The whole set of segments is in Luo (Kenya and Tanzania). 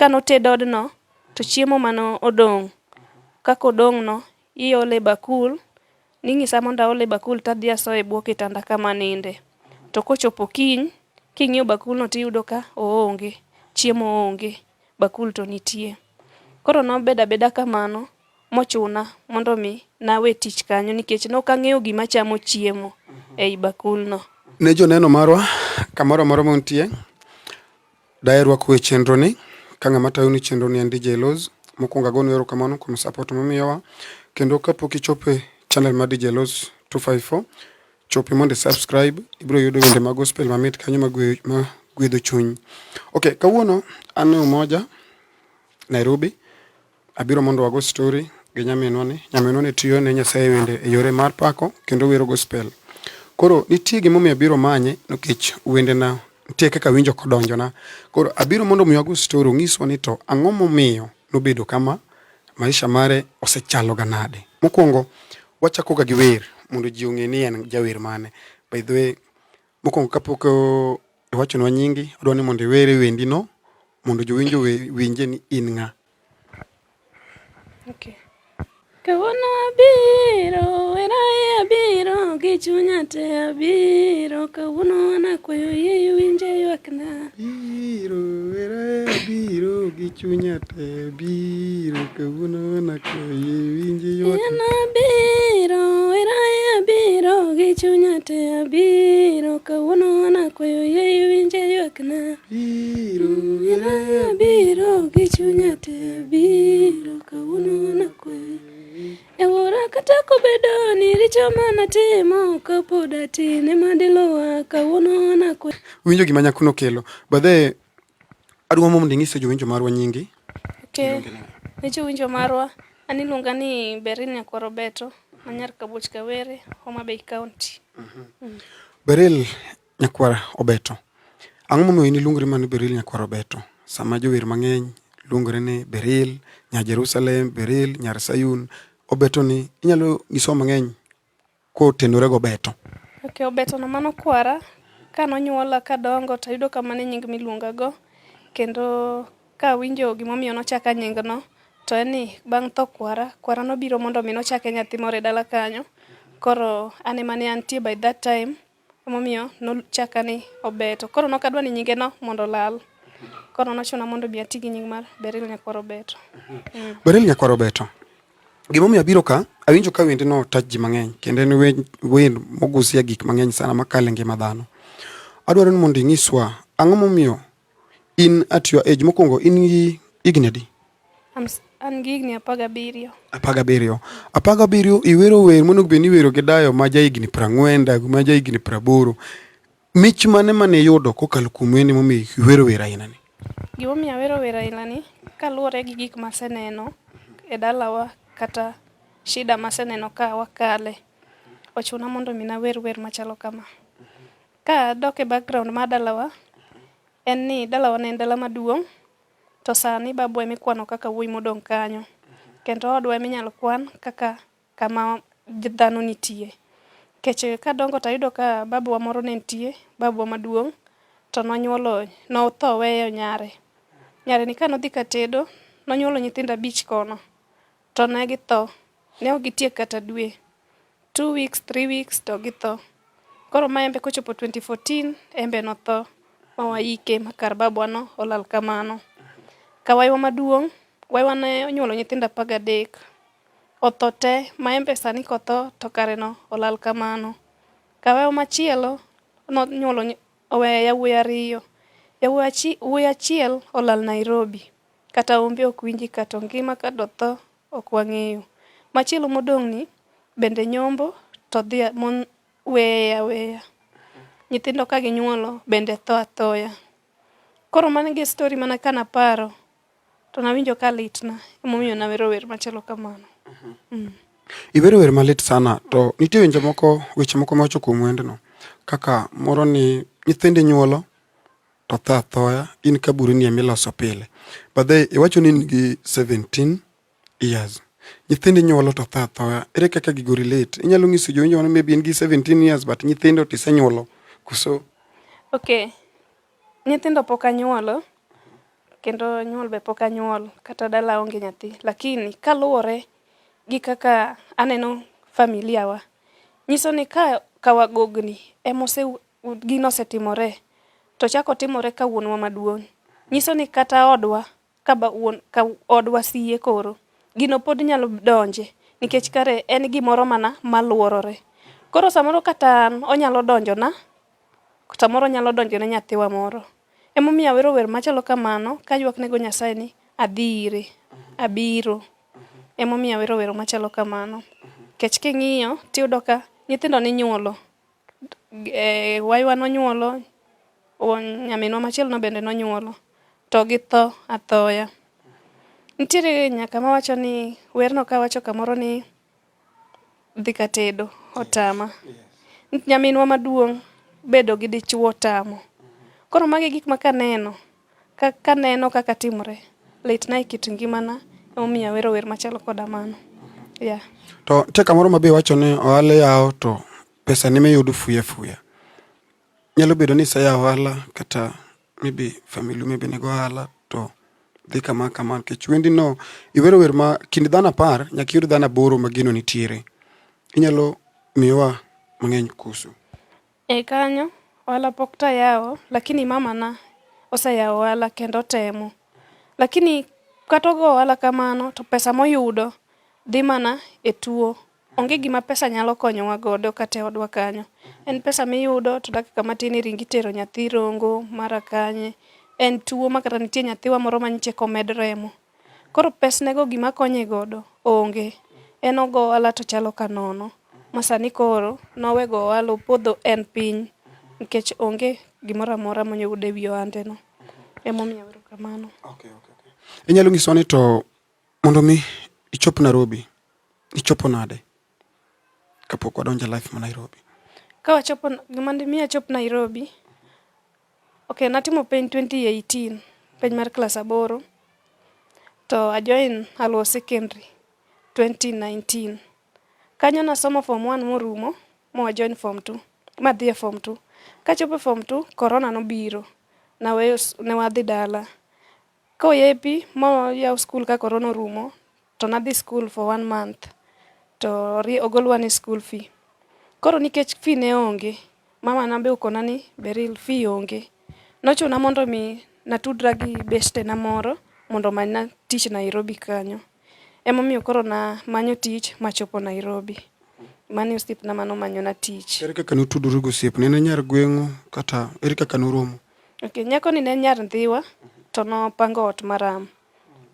Kanoted odno to chiemo mane odong', kaka odong' no iole bakul, ning'isa mondo aol e bakul tadhi asoye e bwo kitanda kama aninde. To kochopo kiny, king'iyo bakulno tiyudo ka oonge, chiemo onge, bakul to nitie. Koro nobedo abeda kamano mochuna mondo mi nawe tich kanyo nikech ne ok ang'eyo gima chamo chiemo ei bakulno. Ne joneno marwa kamoro amora ma untie, daher rwakou e chenro ni ka ng'ama tayonu chenro ni en DJ Loz. Mokwongo agonu erokamano kuom support mumiyowa kendo kapok ichopo e channel mar DJ Loz 254 chopi mondo i subscribe ibiro yudo wende mag gospel mamit kanyo magwedho chuny. Ok, kawuono an e Umoja Nairobi Abiro mondo wago story gi nyaminwa ni. Nyaminwa ni tiyo ne Nyasaye wende e yore mar pako kendo wero gospel. Koro nitie gimomiyo abiro manye nikech wendena nitie kaka winjo kodonjona. Koro abiro mondo mi wago story onyiswa ni to ang'o momiyo nobedo kama, maisha mare osechalo ga nade. Mokwongo wachako ga gi wer mondo ji ong'e ni en jawer mane. By the way, mokwongo kapok iwachonwa nyingi, adwa ni mondo iwer e wendi no mondo jowinjo winje ni in ng'a. Okay. Kawuono abiro, wera abiro, gi chunya te abiro, kawuono an akwayo yie iwinje ywakna. Biro, wera abiro, gi chunya te abiro, kawuono an akwayo yie iwinje ywakna. An abiro, wera abiro, gi chunya te abiro, kawuono an akwayo yie iwinje ywakna. Biro, Abiro gi chunya te abiro kawuono nakwe. E wuora kata kobedo ni richo manatimo kapod atin ema diluwa kawuono nakwe. Winjo gima nyako nokelo. By the way, adwa mondo ing'ise jowinjo marwa nyingi. Okay. Ne jowinjo marwa, an iluonga ni Beryl Nyakwar Obeto, ma nyar Kabuoch Kawere, Homa Bay County. Beryl Nyakwar Obeto. Ang'o momiyo in iluongori mana ni Beryl Nyakwar Obeto sama jower mang'eny luongore ni Beryl nya Jerusalem, Beryl nyar Sayun? Obeto ni inyalo nyisowa mang'eny kotenore gi Obeto. Ok, Obeto no mano kwara. Ka nonyuola kadongo to ayudo ka mano e nying miluongago. Kendo kawinjo gimomiyo nochaka nyingno, to en ni bang' tho kwara, kwara nobiro mondo mi nochake nyathi moro e dala kanyo. Koro an ema ne antie by that time. Emomiyo nochaka ni Obeto. Koro nok adwa ni nyinge no mondo olal. Koro nochuna mondo mi ati gi nying mar Beryl Nyakwar Obeto. Beryl Nyakwar Obeto. Gimomiyo abiro ka, awinjo ka wendino touch ji mang'eny kendo en wend mogusia gik mang'eny sana makalo e ngima dhano. Adwaro ni mondo inyiswa ang'o momiyo in at your age mokwongo in gi higni adi? An gi higni 17. 17. 17 iwero wer monego bed ni iwero gi dayo ma ja higni 40, dayo ma ja higni 80. Mich mane mane iyudo kokalo kuom wende momiyo iwero wer aina ni? Gimomiyo awero wer aina ni kaluwore gi gik maseneno e dalawa kata shida maseneno ka wakale, ochuna mondo mi nawer wer machalo kama. Ka adok e background mar dalawa, en ni dalawa ne en dala maduong' to sani babwa ema ikwano kaka wuoyi modong' kanyo. Kendo odwa ema inyalo kwan kaka kama dhano nitie. Nikech kadongo tayudo ka babwa moro ne nitie, babwa maduong' to nonyuolo, notho oweyo nyare. Nyare ni kanodhi katedo, nonyuolo nyithindo abich kono to ne githo. Ne ok gitiek kata dwe. 2 weeks, 3 weeks to githo. Koro ma embe kochopo 2014 embe notho ma waike ma kar babwa no olal kamano. Kawaiwa maduong', waiwa ne onyuolo nyithindo 13. Otho te ma embe sani kotho to kare no olal kamano. Kawaiwa machielo nonyuolo oweyo yawuoyi ariyo. Wuoyi achiel olal Nairobi kata ombe ok winji kata ongima kata otho ok wang'eyo. Machielo modong' ni bende nyombo to dhi mon weye aweya. Nyithindo ka ginyuolo bende tho athoya. Koro mano gi story mana kanaparo to nawinjo ka litna emomiyo nawero wer machalo kamano. Iwero wer malit sana to nitie winjo moko weche moko miwacho kuom wendno kaka moro ni nyithindo inyuolo to tho athoya in kaburini ema iloso pile. By the way iwacho ni in gi 17 years. Nyithindo inyuolo to tho athoya. Ere kaka gigo relate? Inyalo nyiso jowinjo ni maybe in gi 17 years but nyithindo to isenyuolo koso? Okay. Nyithindo pok anyuolo. Kendo nyuol be pok anyuol kata dala aonge nyathi. Lakini kaluwore gi kaka aneno familia wa, nyiso ni ka kawagogni ema ose gino osetimore to ochako otimore ka wuonwa maduong'. Nyiso ni kata odwa ka ba wuon ka odwa siye koro gino pod nyalo donje nikech kare en gimoro mana maluorore. Koro samoro kata an onyalo donjona, samoro onyalo donjo ne nyathiwa moro. Emomiyo awero wer machalo kamano kaywak nego Nyasaye ni adhi ire, abiro. Emomiyo awero wer machalo kamano. Nikech king'iyo tiyudo ka nyithindo ninyuolo, e, waywa nonyuolo, nyaminwa machielo no bende nonyuolo, to githo athoya. Nitiere nyaka mawacho ni werno kawacho kamoro ni dhi katedo otama. Nyaminwa maduong' bedo gi dichuo otamo. Koro magi gik ma kaneno, kaneno kaka timore, litna e kit ngimana emomiyo awero wer machalo koda mano. Yeah. To nitie kamoro ma be iwacho ni ohala iyawo to pesa ni miyudo fuya fuya. Nyalo bedo ni iseyawo ohala kata maybe family maybe nigo ohala to dhi kama kama nikech wendi no iwero wer ma kind dhano apar nyaka iyud dhano aboro ma gino nitiere. Inyalo miyowa mang'eny kuhusu? E kanyo ohala pok tayawo lakini mamana oseyawo ohala kendo otemo. Lakini kata ogo ohala kamano to pesa moyudo dhi mana e tuo. Onge gima pesa nyalo konyowa godo kata e odwa kanyo. En pesa miyudo to dakika matin iringo itero nyathi Rongo mara kanye. En tuo ma kata nitie nyathiwa moro ma nyocha eka omed remo. Koro pesnego gima konye godo onge. En ogo ohala to chalo ka nono. Ma sani koro nowe go ohala opodho en piny nikech onge gimoro amora moyudo e wi ohande no. Emomiyo erokamano. Okay, okay, okay. Inyalo nyisowa ni to mondo mi ichop Nairobi, ichopo nade kapok wadonjo e life ma Nairobi? Ka wachopo, gima mi achop Nairobi, ok natimo penj 2018, penj mar klas aboro, to a join Aluo Secondary 2019. Kanyo nasomo form 1 morumo, ma wa join form 2, madhi e form 2. Kachopo e form 2, corona nobiro, naweyo, ne wadhi dala. Koyepi moyaw skul ka korona orumo, to nadhi skul for one month to ogolwa ni school fee. Koro nikech fee ne onge, mama na be okona ni Beryl fee onge. Nochuna mondo mi natudra gi bestena moro mondo omanyna tich Nairobi kanyo. Emomiyo koro namanyo tich machopo Nairobi. Mano e osiepna manomanyona tich. Ere kaka nutuduru gi osiepni? En e nyar gweng'u kata ere kaka nuromo? Okay, nyako ni ne en nyar Ndhiwa to nopango ot maram.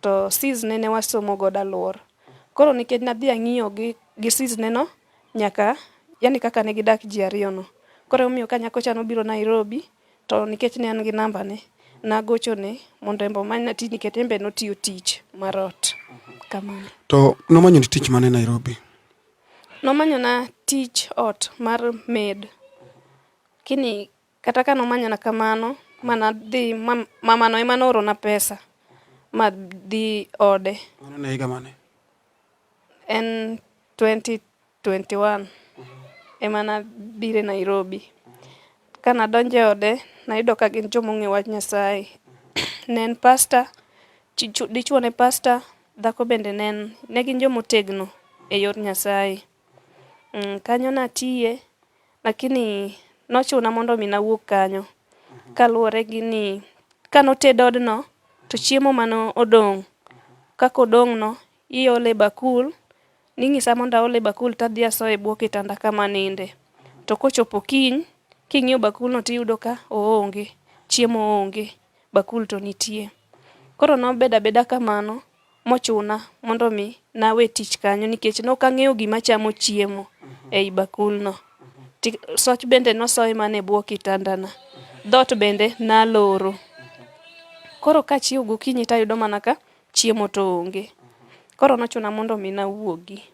To sis ne ne wasomo godo aluor. Koro nikech nadhi ang'iyo gi, gi sis ne no nyaka yani kaka ne gidak ji ariyo no. Koro emomiyo ka nyako cha nobiro Nairobi to nikech ne an gi namba ne, nagochone mondo en be omanyna tich nikech en be notiyo tich mar ot. Kamano. To nomanyoni tich mane Nairobi? Nomanyona tich ot mar maid. Lakini Kata ka nomanyona kamano ma nadhi ma mamano ema noorona pesa madhi ode. Mano ne higa mane? En 2021 ema nabire Nairobi. Ka nadonjo e ode, nayudo ka gin joma ong'e wach Nyasaye. Ne en pastor, dichuo ne pastor, dhako bende ne en, ne gin joma otegno e yor Nyasaye. Kanyo natiye lakini nochuna mondo mi nawuog kanyo kaluwore gi ni kanoted odno to chiemo mane odong' kaka odong' no iole bakul, ning'isa mondo aol e bakul tadhi asoyo e bwo kitanda kama aninde. To kochopo kiny, king'iyo bakul no tiyudo ka oonge, chiemo onge, bakul to nitie. Koro nobedo abeda kamano mochuna mondo mi nawe tich kanyo nikech nok ang'eyo gima chamo chiemo ei bakul no. Soch bende nosoy mana e bwo kitandana. Dhoot bende naloro. Koro kachiew gokinyi tayudo mana ka chiemo to onge. Koro nochuna mondo mi nawuogi.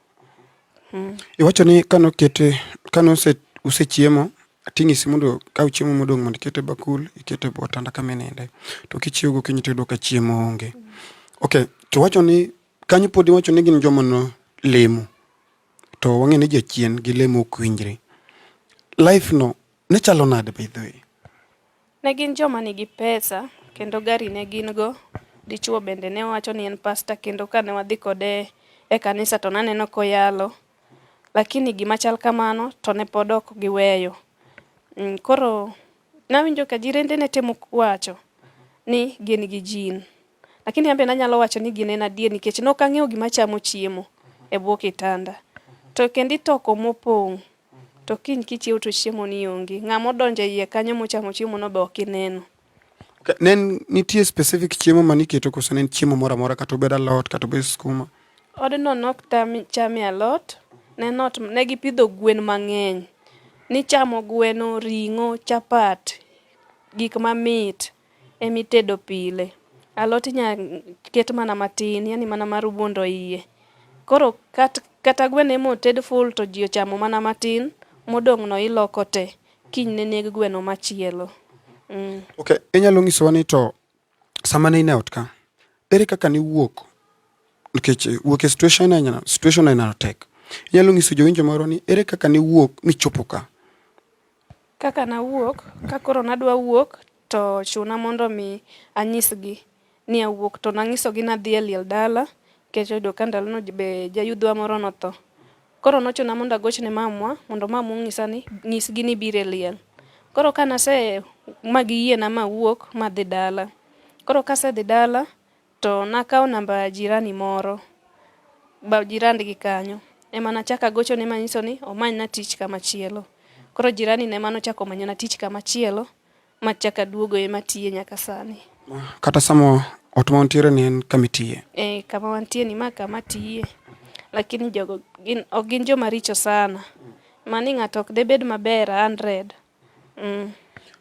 Iwacho ni kanokete kane usechiemo ting'isi mondo ikaw chiemo modong' mondo iket e bakul iket e bwo otanda kama ininde. To kichiew gokinyi tiyudo ka chiemo onge. Ok, to iwacho ni kanyo pod iwacho ni gin joma nolemo. To wang'e ni jachien gi lemo ok winjre. Life no ne chalo nade by the way? Ne gin joma nigi pesa kendo gari ne gin go. Dichuo bende ne owacho ni en pasta kendo kane wadhi kode e kanisa to naneno koyalo. Lakini gima chal kamano to ne pod ok giweyo. Koro nawinjo ka jirende ne temo wacho ni gin gi jin. Lakini an be nanyalo wacho ni gin en adier nikech nok ang'eyo gima chamo chiemo e bwo kitanda. To kendo itoko mopong' to kiny kichiew to chiemo ni onge. Ng'ama odonjo e iye kanyo mochamo chiemo no be ok ineno. Okay. Ne nitie specific chiemo mane iketo koso ne en chiemo moro amora kata obed alot kata obed skuma? Odno nok tam chamie alot, ne en ot ne gipidho gwen mang'eny. Nichamo gweno, ring'o, chapat, gik mamit emitedo pile. Alot inya ket mana matin, yani mana mar wuondo iye. Koro kata gweno ema oted full to ji ochamo mana matin, modong' no iloko te. Kiny ne neg gweno machielo. Okay, inyalo nyisowa ni to sama ne in e ot ka, ere kaka niwuok nikech wuok e situation aina situation aina tek. Inyalo nyiso jowinjo marwa ni ere kaka niwuok michopo ka? Kaka nawuok, ka koro nadwa wuok to chuna mondo mi anyisgi ni awuok to nanyisogi ni adhi e liel dala nikech oyudo ka ndalono be jayudhwa moro notho. Koro nochuna mondo agochne mamwa mondo mamwa onyisa ni nyisgi ni ibiro e liel. Koro ka nase ma giyiena mawuok madhi dala. Koro kasedhi dala to nakawo namba jirani moro, jirandgi kanyo. Ema nachako agochone manyise ni omanyna tich kamachielo. Koro jirani no ema nochako omanyona tich kamachielo machako aduogo ema atiye nyaka sani. Kata sama ot ma wantiere ni en kama itiye? Eh, kama wantie ni ma kama atiye. Lakini jogo gin ok gin joma richo sana. Mani ng'ato ok debed maber 100.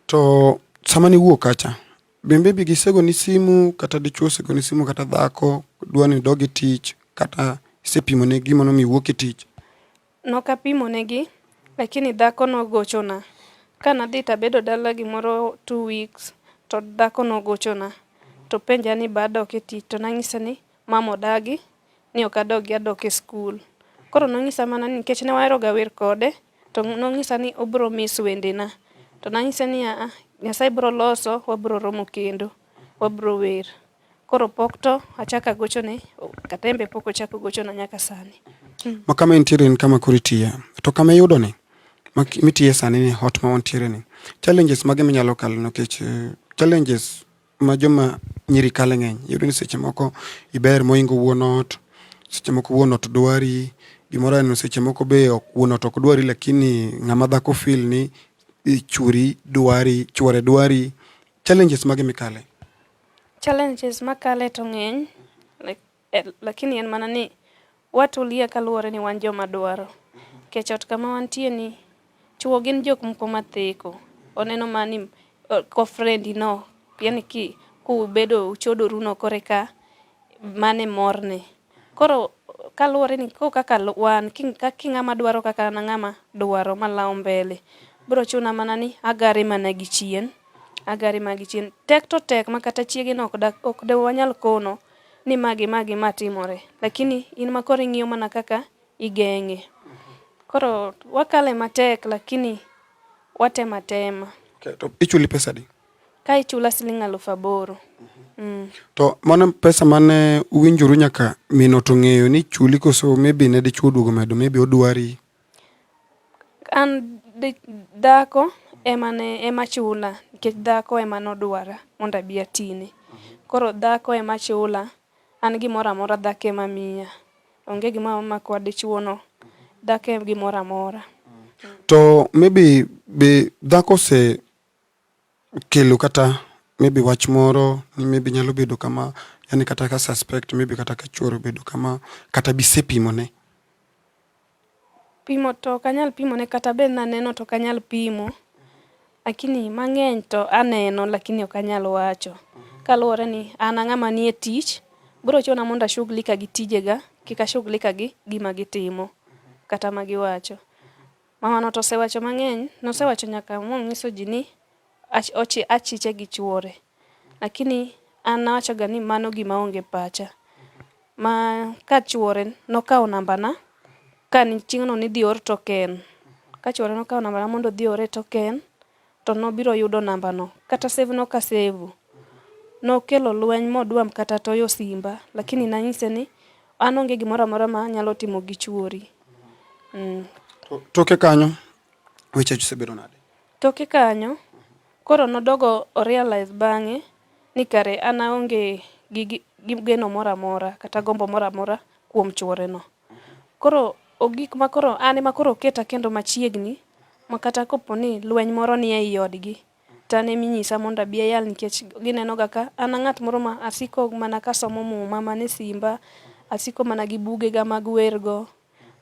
To sama niwuok kacha, bende be gisegoni simu kata dichuo osegoni simu kata dhako dwa ni idog e tich kata isepimo ne gima nomiyo iwuok e tich? Nok apimo negi, lakini dhako nogochona. Kanadhi tabedo dala gimoro 2 weeks, to dhako nogochona. To penja ni be adok e tich, to nanyise ni mama odagi ni ok adogi adok e skul. Koro nonyisa mana ni nikech ne wahero ga wer kode, to nonyisa ni obro miss wendena. To nanyise ni aa, Nyasaye bro loso, wabro romo kendo, wabro wer. Koro pok to achako agochone, kata en be pok ochako gochona nyaka sani. Ma kama intiere en kama koro itiye. To kama iyudo ni, mitiye sani ni ot ma wantiere ni, challenges mage minyalo kalo nikech challenges ma joma nyiri kale ng'eny. Iyudo ni seche moko iber mohingo wuon ot, seche moko wuon ot dwari, gimoro aneno seche moko be wuon ot ok dwari lakini ng'ama dhako feel ni chuori dwari, chuore dwari. Challenges mage mikale? Challenges makale to ng'eny, lakini en mana ni watulia kaluwore ni wan joma dwaro. Nikech ot kama wantie ni, chuo gin jok moko matheko. Oneno mana ni ko friendi no, yani kubedo uchodoru no koreka mano e morne. Koro kaluwore ni koro kaka wan king'ama dwaro kaka an ang'ama dwaro malawo mbele, biro chuna mana ni agare mana gi chien, agare mana gi chien. Tek to tek ma kata chiege no ok de wanyal kono ni ma gi ma gi ma timore. Lakini in ma koro ing'iyo mana kaka igeng'e. Koro wakale matek lakini watemo atema. Okay, to ichuli pesa adi? Ka ichula siling 8000. To mano pesa mane uwinjoru nyaka min ot ong'eyo ni chuli koso maybe ne dichuo oduogo medo maybe odwari? An dhako ema ne ema chula nikech dhako ema nodwara mondo abi atine. Koro dhako ema chula, an gimoro amora dhako ema miya. Onge gima makwa dichuo no. Dhako e gimoro amora. To maybe be dhako ose kelo kata maybe wach moro ni maybe nyalo bedo kama yani kata ka suspect maybe kata ka chuoro obedo kama kata bisepimone? Pimo to ok anyal pimone kata bed naneno to ok anyal pimo. Lakini mang'eny to aneno lakini ok anyal wacho. Kaluwore ni an ang'ama nie tich, biro chuna mondo ashughulika gi tijega, kik ashughulika gi gima gitimo kata ma giwacho. Mamano to osewacho mang'eny, nosewacho nyaka monyiso ji ni achiche gi chuore. Lakini an nawachoga ni mano gima onge pacha. Ma ka chuore nokawo nambana, ka chieng'no nidhi or token. Ka chuore nokawo nambana mondo odhi oor e token, to nobiro yudo nambano. Kata save noka save. Nokelo lweny modwa kata toyo simba lakini nanyise ni an onge gimoro amora ma anyalo timo gi chuori. Mm. Toke kanyo weche osebedo nade? Toke kanyo koro nodogo o realize bang'e ni kare an aonge gi geno moro amora kata gombo moro amora kuom chuore no. Koro ogik ma koro an ema koro oketa kendo machiegni ma kata kopo ni lweny moro ni ei odgi to an ema inyisa mondo abi ayal nikech gineno ga ka an ang'at moro ma asiko mana kasomo muma mana e simba, asiko mana gi bugega mag wer go.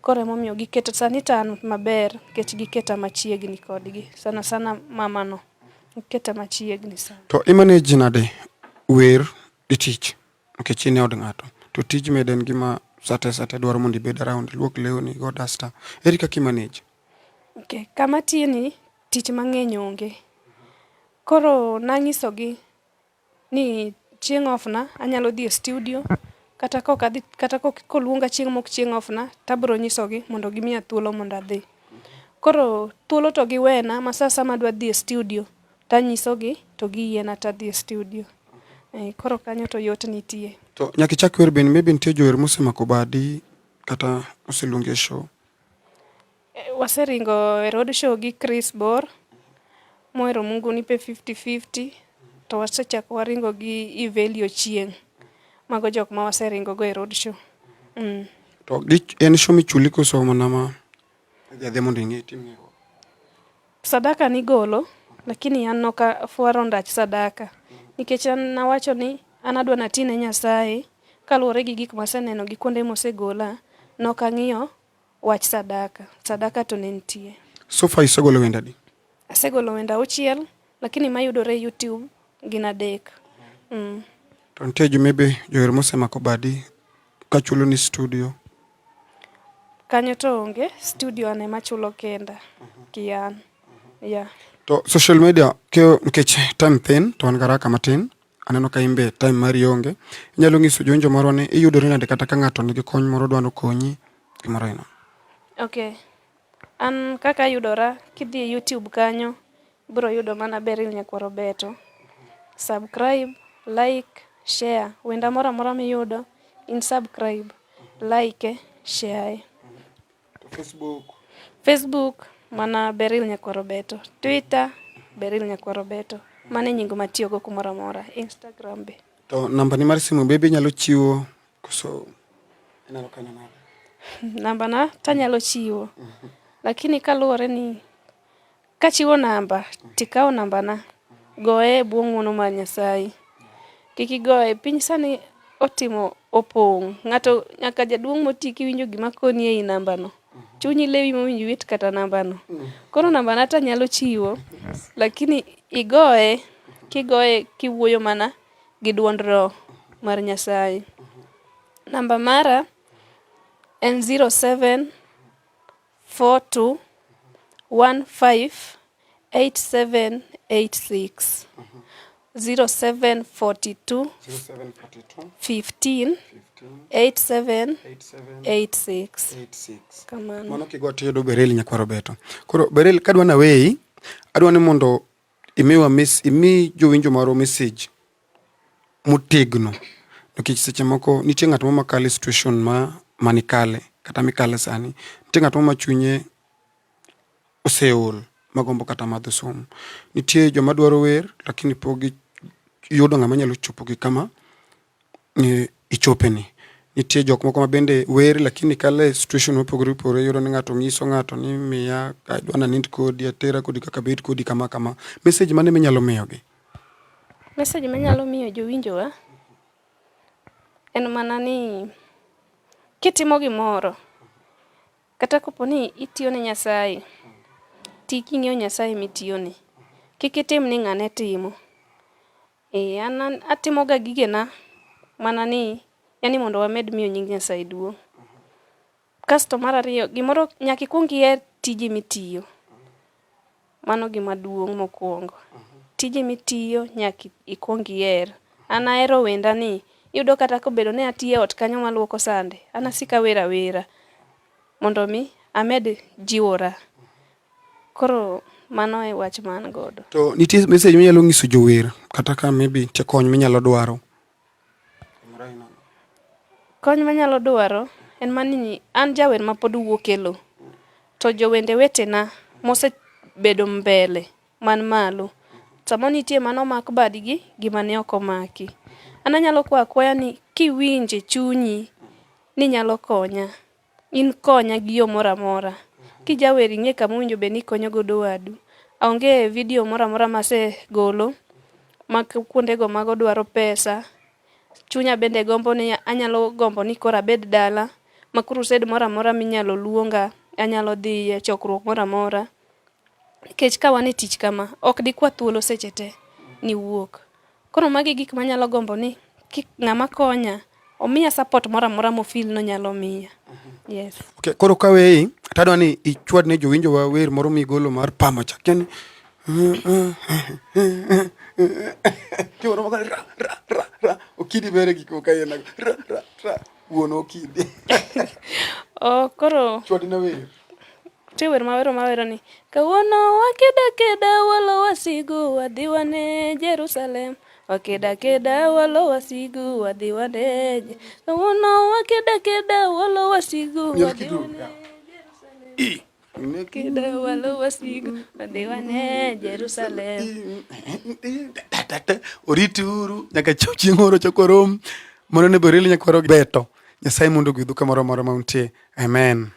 Koro emomiyo giketo sani to an maber nikech giketa machiegni kodgi sana sana mamano giketa machiegni sana. To i manage nade wer gi tich nikech in e od ng'ato to tij maid en gima sate sate dwaro mondo ibed around iluok lewni igo dasta. Ere kaka i manage? Okay, kama atiye ni tich mang'eny onge. Koro nanyisogi ni chieng' off na anyalo dhi e studio kata kok adhi kata koluonga chieng' mok chieng' off na tabro nyisogi mondo gimiya thuolo mondo adhi. Koro thuolo to giwena ma sa asaya ma adwa dhi e studio tanyisogi to giyiena tadhi e studio. Eh, koro kanyo to yot nitie. To nyaka ichak wer bende maybe nitie jower mosemako badi kata oseluongi e show? Waseringo e road show gi Chris Bor mohero Mungu nipe 50-50 to wasechako waringo gi Evelio Ochieng'. Mago jok ma waseringo go e road show. Mm. To en show michuli koso mana ma idhi adhiya mondo ing'e itim ng'eruok? Sadaka nigolo lakini an nok afwaro ndach sadaka nikech an nawacho ni an adwa nati ne Nyasaye kaluwore gi gik maseneno gi kuonde mosegola nok ang'iyo wach sadaka. Sadaka to ne nitie. So far isegolo wende adi? Asegolo wende auchiel lakini mayudore e YouTube gin adek. Mm. To nitie jo maybe jower mosemako badi kachulo ni studio? Kanyo to onge, studio an ema chulo kenda ki an. Yeah. To social media nikech time thin to wan gi haraka matin aneno ka in be time mari onge. Inyalo nyiso jowinjo marwa ni iyudori nade kata ka ng'ato nigi kony moro dwa nokonyi gimoro aina. Okay. An kaka ayudora kidhi e YouTube kanyo ibiro yudo mana Beryl Nyakwar Obeto. Subscribe, like, share. Wenda moro amora miyudo in subscribe, like, share. To Facebook? Facebook mana Beryl Nyakwar Obeto. Twitter Beryl Nyakwar Obeto. Mano e nying matiyogo kumoro amora. Instagram be. To namba ni mar simu be inyalo chiwo koso ineno kanyo nade? Namba na tanyalo chiwo. Lakini kaluwore ni Kachiwo namba, tikawo nambana, goye e bwo ng'wono mar Nyasaye. Kik igoye, piny sani otimo opong'. Ng'ato nyaka jaduong' moti kiwinjo gima koni ei nambano. Chunyi lewi mowinjo iwit kata nambano. Koro nambana to anyalo chiwo, lakini igoye, kigoye kiwuoyo mana gi duond roho mar Nyasaye. Namba mara en 07 42 15 87 86 07 42 15 87 86 kamano. Mano kigo to iyudo Beril nyakwar Obeto. Koro Beril kadwa naweyi, adwa ni mondo imiwa mes, imi jowinjo marwa message motegno nikech seche moko nitie ng'at moro makalo e situation ma manikale kata mikale sani. Nitie ng'at moro ma chunye oseol magombo kata madho sum. Nitie joma dwaro wer lakini pok giyudo ng'ama nyalo chopogi kama ichopeni. Nitie jok moko ma bende wer lakini kalo e situation mopogore opogore iyudo ni ng'ato nyiso ng'ato ni miya adwa nanind kodi atera kodi kaka abed kodi kama kama. Message mane minyalo miyogi? Message manyalo miyo jowinjowa en mana ni kitimo gimoro kata kopo ni itiyo ne Nyasaye, ti king'eyo Nyasaye mitiyone. Kik itim ni ng'ane timo. Ee an atimoga gigena mana ni yani mondo wamed miyo nying Nyasaye duong'. Kasto mar ariyo, gimoro nyaka ikuong iher tiji mitiyo. Mano gima duong' mokuongo. Tiji mitiyo nyaka ikuong iher. An ahero wenda ni, iyudo kata kobedo ni atiyo e ot kanyo maluoko sande, an asiko awero awera mondo mi amed jiwora. Koro mano e wach ma an godo. To nitie message minyalo nyiso jower Kata ka maybe nitie kony minyalo dwaro. Kony manyalo dwaro en mana ni an jawer ma pod wuok e lo, to jowende wetena mosebedo mbele man malo, samoro nitie mane omak badgi gi mane ok omaki. An anyalo kwayo akwaya ni kiwinjo e chunyi ni inyalo konya, in konya gi yo moro amora. Kijawer ing'e kama owinjo bed ni ikonyo godo wadu. Onge video moro amora masegolo ma kuondego mago dwaro pesa. Chunya bende gombo ni anyalo gombo ni koro abed dala ma crusade moro amora minyalo luonga anyalo dhiye, chokruok moro amora. Nikech ka wan e tich kama, ok dikwa thuolo seche te ni wuok. Koro magi e gik manyalo gombo ni ng'ama konya omiya support moro amora mo feel ni onyalo miya. Yes. Okay, koro kaweyi to adwa ni ichwad ne jowinjo wa wer moro migolo mar pamo cha. Kia ni ra ra ra ra Okidi bere gik moko ayena ra ra ra wuon Okidi. Oh, koro Chwad na wer. Nitie wer mawero mawero ni kawuono wakeda keda walo wasigu wadhi wane Jerusalem wakeda keda walo wasigu wadhi wane kawuono wakeda keda walo wasigu wadhi wane Jerusalem keda walo wasigu wadhi wane Jerusalem. Orituru nyaka chop chieng' moro chak warom mondo ne Boreli nyakwaro beto. Nyasaye mondo ogwedhu kamoro amora ma untie. Amen.